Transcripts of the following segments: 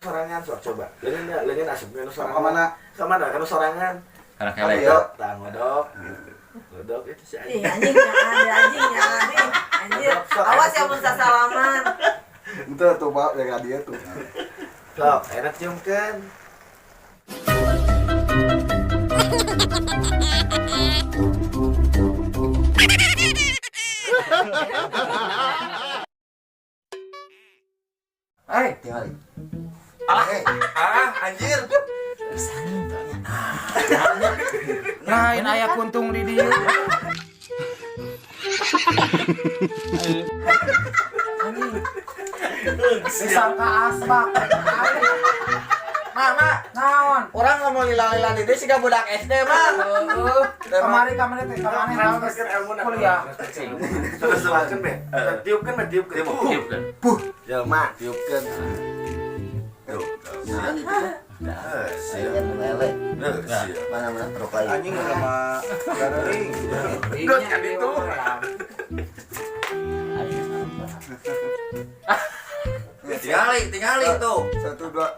Sorangan sok coba. Leungeun nya, leungeun asup nu Sok sorangan. ka mana? Ka mana? Ka nu sorangan. Karena kelek. Ayo. Tah, ngodok gitu. Ngodok itu si Ih, anjing. anjing jangan, anjing jangan. Ih, anjir. Awas ya mun sasalaman. Itu tuh, Pak, yang dia tuh. Sok, enak ciumkeun. Hei, Tinggal. Ah, anjir. lain aya kuntung di dieu. Anjing. Disangka asbak. Mama, Naon? orang ngomong lila-lila di dieu siga budak SD mah. Heueuh. Kamari kamari teh kamari naon geus kuliah. Terus silakan be. Tiupkeun be, tiupkeun. Tiupkeun. Puh. Jelema, tiupkeun. Tuh. Jangan itu. Dah, siap. Pengen lele. Dah, siap. Mana mana rokok aja. Anjing sama garing. Geus kan itu. Tingali, tingali tuh. Satu dua.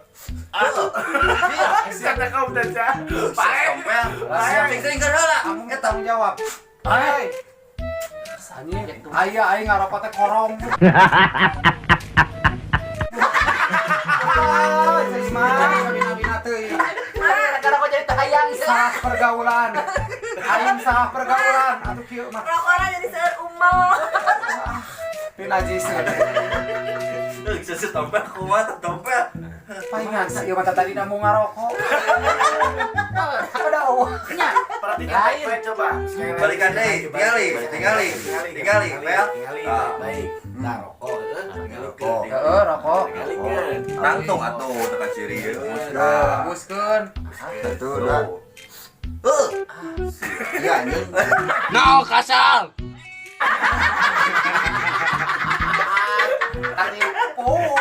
Kata kau udah cah. Pae. Sing sering heula. Kamu tanggung jawab. Hei. Anjing, aya aing ngarokok teh korong. Ah, cai mah bina-bina teuing. Karena kok jadi hayang Salah pergaulan. Aing salah pergaulan atuh kieu mah. Rokokna jadi seueur umal. Pinajis. Sesi tompel kuat tompel. Palingan sih mah tadi mau ngarokok. Pada eueuhnya. Perhatikan Lain. baik coba. Sekali lagi. Balikan deui, tingali, tingali, tingali, Pel. Tingali, Ah. baik. Nah, rokok, tingali. Rokok. Heeh, rokok. Tingali kan. Tangtung atuh tekan serius. Hembuskeun. Satu dua. Heuh. Iya anjing. No, kasal. Tadi oh.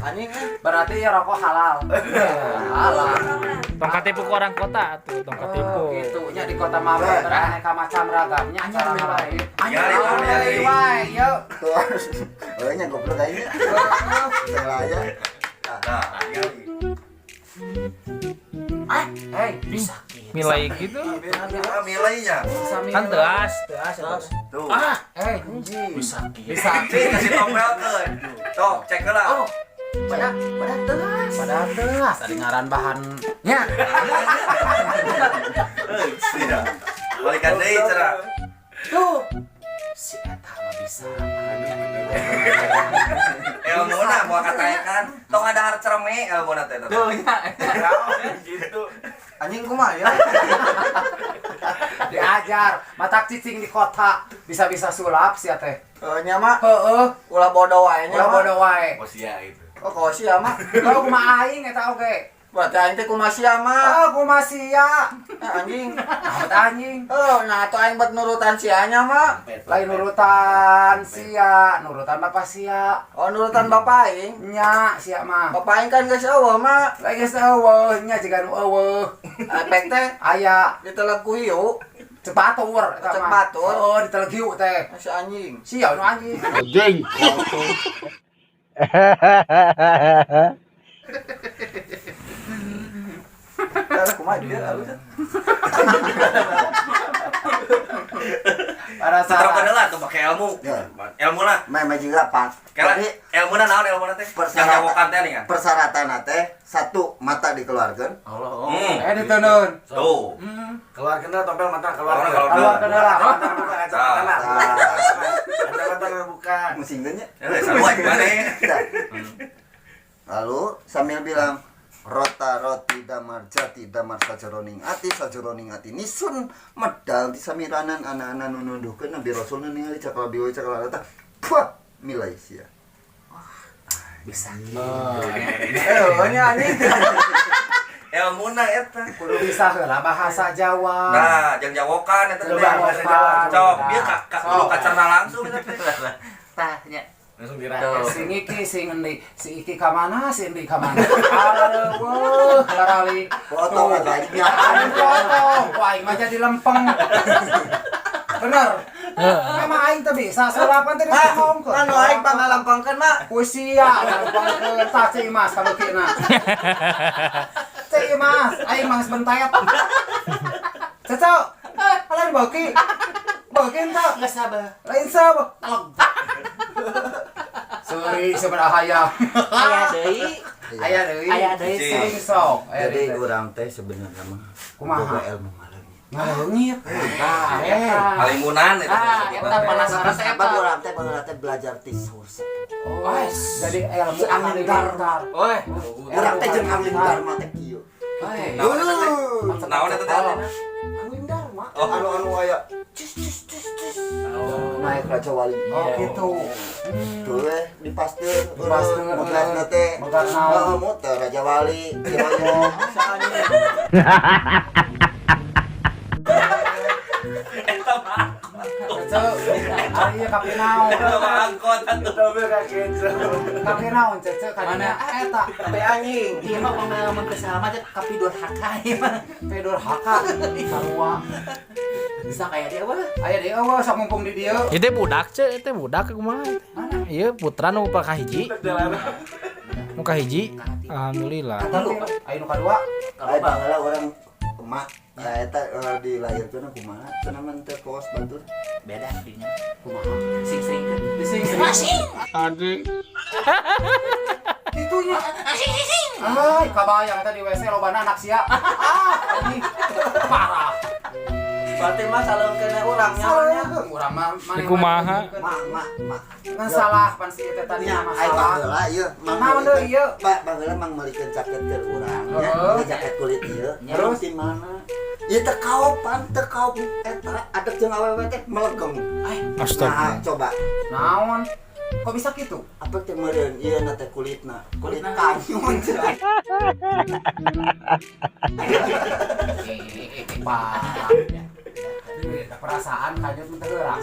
Anjing eh. Berarti ya rokok halal. Halal. Tongkat tipu ke orang kota tuh, tongkat tipu. Oh, gitu nya di kota Mabel beraneka macam ragamnya cara lain. Tingali, tingali. Wae, yuk. Tuh. Oh nya goblok aja. Salah aja. Nah, tingali. Hei, bisa. Milai gitu. Ah, milainya. Bisa Kan teas, teas. Tuh. Ah, Hei, bisa. Bisa. Sih kasih tompelkeun. Tuh, cek heula. Oh. Pada pada tegas. Padahal teas ada ngaran bahannya. Heuh, sia. Balikan deui cenah. Tuh. Si eta mah bisa. Elmuna moal kataekan. Tong ada har cereme elmuna teh. Tuh nya. Gitu. Anjing kumaha ya? Diajar, matak cicing di kota bisa-bisa sulap sia teh. Eh nya mah Heeh, ulah bodoh wae nya. ulah mah. bodoh wae. Kosia itu. Oh, kau sia mah. Kalau kumaha aing eta oge. Berarti aing teh kumaha sia mah. Ah, kumaha sia. Eh, anjing. Amat anjing. Oh, nah atuh aing bet nurutan sia nya mah. Lain nurutan sia, nurutan bapak sia. Oh, nurutan bapak aing. Nya sia mah. Bapak aing kan geus eueuh mah. Lagi geus eueuh nya jiga nu eueuh. Efek teh Aya ditelep ku hiu. cek batur eta Cek mah. batur. Heeh, ditelek hiu teh. Si anjing. Sia nu anjing. Lah kumaha dia halus. Para Setrokeun salah. heula tuh pake ilmu. Ya. Ilmu lah. Mah juga pak. Kela Jadi ilmuna naon ilmuna teh? Yang Persyaratan. jawokan teh nih kan. persyaratan teh satu mata dikeluarkan. Allah. Hmm. Eh diteunun. Tuh. Keluar kenal tompel mata keluar. Keluar, Keluar kenal lah. Buka kacamata lah. Ah. Kacamata lah buka. Musingnya. Eh, sarua gimana? Nah. Lalu sambil bilang rota roti damar jati damar sajeroning ati sajeroning ati nisun medal di samiranan anak-anak nunduhkeun Nabi Rasul nu ningali cakal biwa cakal rata puah milai sia. Bisa. Eh, nya anjing. Ilmuna eta. Kudu bisa heula bahasa Jawa. Nah, jangan jawokan eta teh. Coba bahasa Jawa. Cok, dia ka ka kudu kacerna langsung eta teh. Tah nya. Langsung diraket. Sing iki sing endi, si iki ka mana, si endi ka mana. Areueuh, larali. Potong aja Aing potong, ku aing mah jadi lempeng. Bener. Emang aing teh bisa sulapan teh ditongkeun. Anu aing pangalampangkeun mah. Ku sia ngalampangkeun tah Ceu Imas kabeukina. Ceu Imas, aing mah geus bentayat. Ceceu, lain beuki. Beuki henteu. Geus sabar. Lain sabar. Sorry, sebenarnya hayang. Aya deui. Aya deui. Aya deui. Sing sok. Aya Jadi deui. urang teh sebenarnya mah Kumaha? boga ilmu ngaleungit. Ngaleungit. Tah, eta. Halimunan itu. Ah, eta penasaran teh Sabab eta. urang teh baheula teh belajar ti source. Oh, jadi ilmu angling dharma. Woi, Urang teh jeung angling dharma teh kieu. Hei. naon eta teh? Angling dharma. Anu-anu aya cus cus cus cus. Naik Raja Wali. Oh, gitu. Tuh eh di pasteur, Di pasteur, megatna teh. Megat naon? Heeh, muter Raja Wali, Ciroyom. Eta mah. Ceu, ari ieu kapi naon? Eta mah angkot atuh. Kapi naon Cece kadinya? Eta Tapi anjing. Ieu mah pengalaman kesalahan teh kapi durhaka ieu mah. Pe durhaka sarua. Bisa kayak dia wah. Aya deui eueuh sok mumpung di dieu. Ieu teh budak ce, ieu teh budak kumaha? Ieu putra nu kahiji. Nu kahiji. Alhamdulillah. Katilu, aya nu kadua. Aya baheula urang emak eta dilahirkeun kumaha cenah mah teh kaos batur. Beda dinya. Kumaha? Sing-singkeun. Dising. Kitunya. Ay, kabayang eta di WC lobana anak sia. Ah, anjing. Parah. Berarti mah salengkeun urang nya. Salah urang mah maneh Kumaha? Mak mak mak. Ngan salah pan si eta tadi Nya, mah ai salah. baheula ieu mang Naon deui ieu? Pak baheula mang meulikeun jaket keur urang nya, Heeh. ieu jaket kulit ieu. Terus? Di mana? Ieu teh kaopan, teh kaop eta adek jeung awewe teh melegem. Astaga. Nah, coba Naon? Kok bisa gitu? apa teh meureun ieu na teh kulitna, kulit kanyun. Parah. Ada perasaan kanyut mah teu heuras.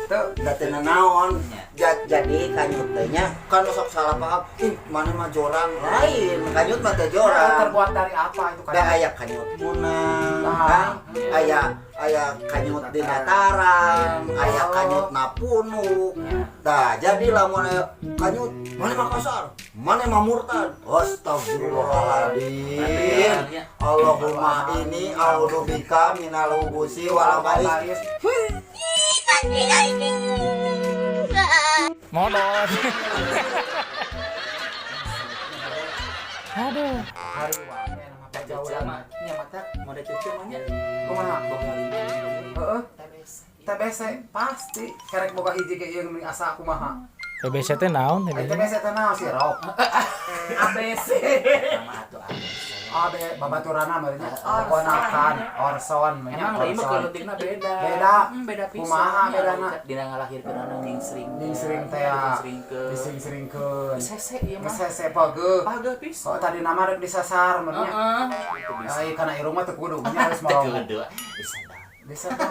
Teu Da teu naon. Jadi kanyut teh nya kan sok salah paham. Ih, mana mah jorang lain. Kanyut mah teh jorang. terbuat dari apa itu Da kanyut? aya kanyut munang, Nah. kan? Aya aya kanyut di Nataran, aya kanyut napunuk. Nah, jadi lamun aya kanyut, mana mah kasar, mana mah murtad. Astagfirullahaladzim. Allahumma ini a'udzubika minal hubusi wal khaba'is. Modot. Aduh. Hari wae nama Cucu pajaulan. mah nya mata mode cucu mah nya. Kumaha? Boga lima. Heeh. TBC. TBC pasti kerek boga hiji ge ieu mending asa kumaha. TBC teh naon Ai TBC? TBC teh naon sih rok? ABC. Sama atuh ABC. AB babaturana meureun nya ponakan Orson meureun Emang leuy mah Orson. keuletikna beda. Beda. Beda pisan. Kumaha bedana? Dina ngalahirkeun anu nying-sring. Nying-sring teh ya. Nying-sringkeun. Dising-sringkeun. Sese ieu mah. Geus hese pageuh. Pageuh pisan. Oh tadi nama rek disasar meureun nya. Heeh. Itu bisa. Ai kana irung mah teu kudu nya harus Teu mau. kudu. Bisa dah. Bisa tuh.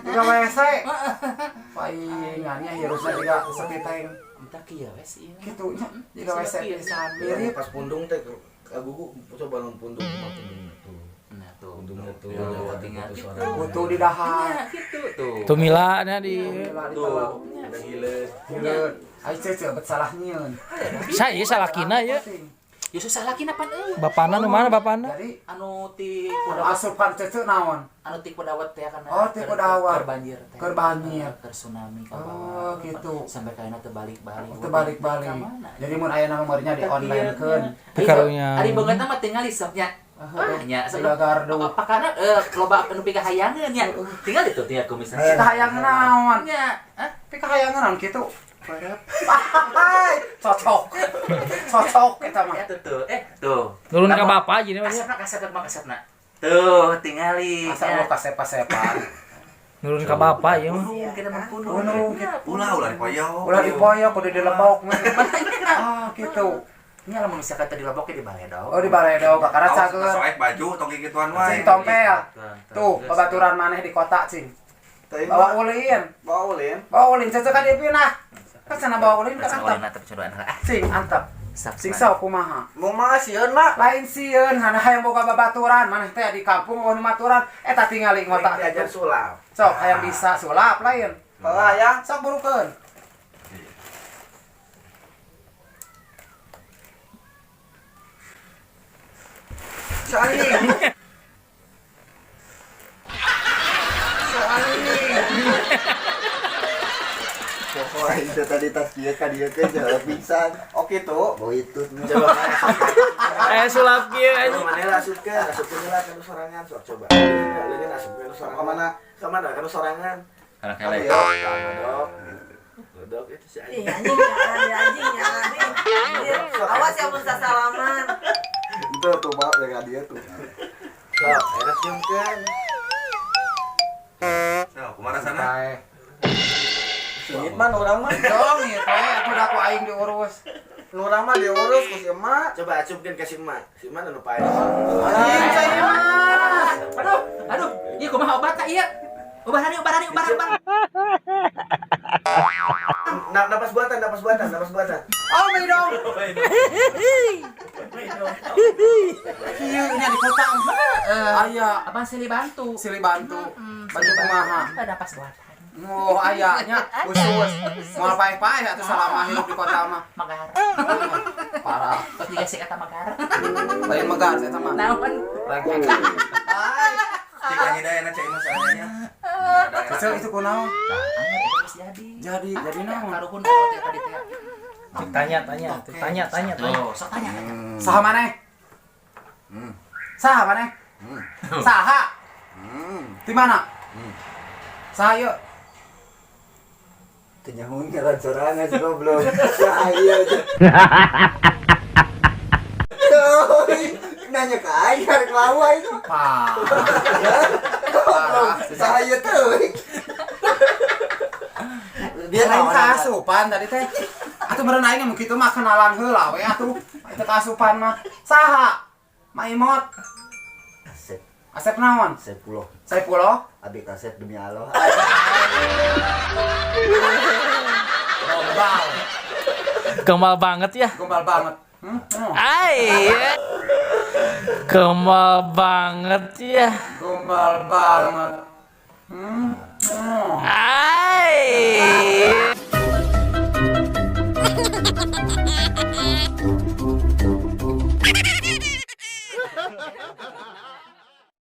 Juga WC. Paingannya hirupna juga sepi teng. Entah kieu we sih ieu. Kitu nya juga WC pisan mirip. Pas pundung teh ke gugu coba non pundung kumaha pundungna tuh. Nah tuh. Pundungna tuh. Tuh, tinggal Tuh, gitu. suara. Kutu di dahar. Nya gitu tuh. Tumila nya di Tuh. Ada hileus. Hileut. Ai cece bet salah nyieun. Saya salakina ya. Ya susah laki napan euy. Bapana nu mana bapana? Jadi Anu ti kudawat asupan cece naon? anu ti kudawat teh kana. Oh, ti kudawat. Keur banjir teh. Keur banjir. Keur tsunami ka Oh, bawah. gitu. Sampai kayana teu balik-balik. Teu balik-balik. Ka mana? Jadi mun aya nama meureunnya di online keun. Karunya. Ari beungeutna mah tinggal isepnya. Ah, nya Siga gardu. Pakana loba anu pikahayangeun nya. Tinggal itu tinggal kumisna. Pikahayangeun naon? Nya, hah? Pikahayangeun naon kitu? Hai, cocok. Cocok eta mah. Ya tuh tuh. Tuh. Turun ka bapak jadi mah. Kasepna kasepna mah kasepna. Tuh, tingali. Asa lu kasepa-sepan. Nurun ka bapak ieu mah. Punung kita mah punung. Punung kitu. Ulah ulah dipoyok. Ulah dipoyok kudu dilebok. Ah, gitu. Nya lamun misalkan tadi lebok di baledog. Oh, di baledog kakara cager. Soek baju tong kikituan wae. Cing tompel. Tuh, babaturan maneh di kota cing. Bawa ulin. Bawa ulin. Bawa ulin cece ka dieu nah. Kan cenah bawa ulin kan antep. Ulin tapi cobaan ah. Cing antep. Sing sok kumaha? Mau mah sieun mah. Lain sieun, hana hayang boga babaturan, maneh teh di kampung eueuh nu maturan, eta tingali ngotak. Diajar sulap. Sok hayang bisa sulap lain. Heeh ya. Sok burukeun. Anjing. Anjing. Pokoknya itu tadi tas dia ka dia ke jalan pingsan. Oh gitu. Oh itu. Coba mana Sulap kieu anjing. Coba mana asupkeun, asupkeun heula ka nu sorangan sok coba. Leungeun asupkeun nu sorangan. Ka mana? Ka mana ka nu sorangan? Karena kelek. Godok. Godok itu si Ih, anjing. anjing ya, anjing ya, anjing. Awas ya mun sasalaman. Itu tuh Pak dengan dia tuh. Sok, enak ciumkeun. Sok, kumaha rasana? Bae. Sengit mah nu urang mah. Dong ieu teh atuh da ku aing diurus. Nu urang mah diurus ku si emak. Coba acupkeun ka si emak. Si emak anu pae. Anjing cai Imas. Aduh, aduh, ieu kumaha obat ta ieu? Obat hari, obat hari, obat, obat. Nah, napas buatan, napas buatan, napas buatan. Oh, mi dong. Kieu nya di kota. Aya Abang silih bantu. silih bantu. Bantu kumaha? Ada pas buatan. Oh, aya nya khusus. Moal paeh-paeh atuh salama hidup di kota mah. Magar. Parah. Terus dikasih kata magar. Lain megar saya mah. Naon? Ragu. Cik anjing aya cek Imas adanya. Kecil itu kunaon? Geus jadi. Jadi naon? Karuhun roti tadi teh. Tanya, tanya, tanya, tanya, tanya. Tuh, sok tanya. Saha maneh? Saha maneh? Saha? Di mana? Saha yeuh? Teu nyaho ngaran sorangan si goblok. Saya aja. Nanya ke aing arek lawa itu. Parah. Goblok. Saya tuh. Dia Lain naon kaasupan tadi teh. Atuh meureun aing mun kitu mah kenalan heula we atuh. Itu kaasupan mah. Saha? Maimot. Asep, Asep naon? Saipullah. Saipullah? Abi kasep demi Allah. Gombal. Gombal banget ya. Gombal banget. Ai. Gombal banget ya. Gombal banget. Ai.